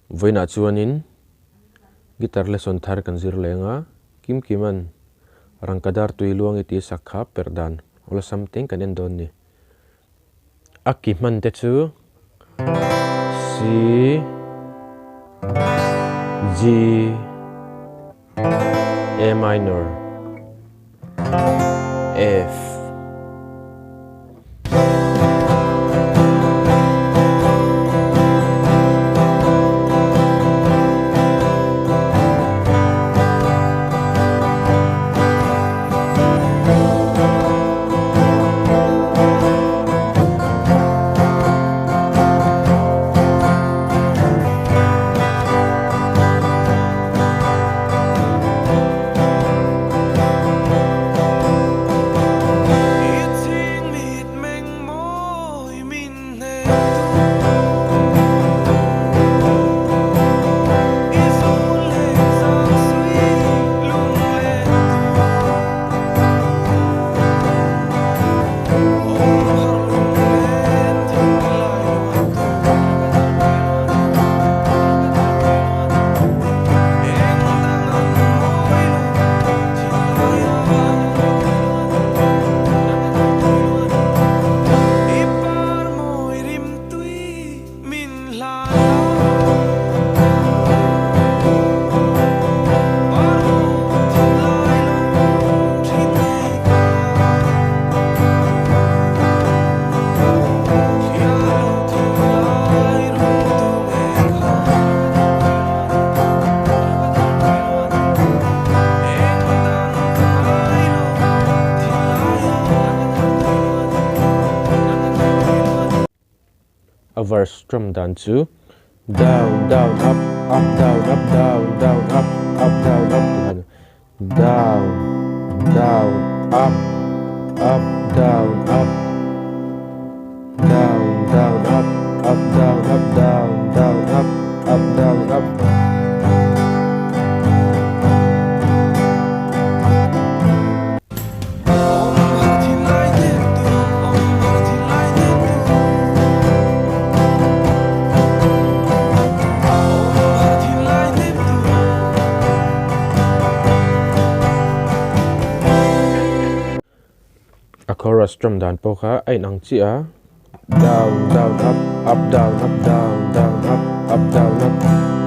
Vawiinah chuanin guitar lesson thar kan zir leng a, Kim Kima'n Rangkadar tui luang i tih sak kha perh dan awlsam teng kan en dawn ni. A ki hman te chu C, G, A minor, F. A verse strum dan chu down down up up down up down down up up down up tih han down down up up down up down down up up down up down down up up down up. A chorus drum dan pawh kha a inang chiah a, down down up up down up down down up up down up.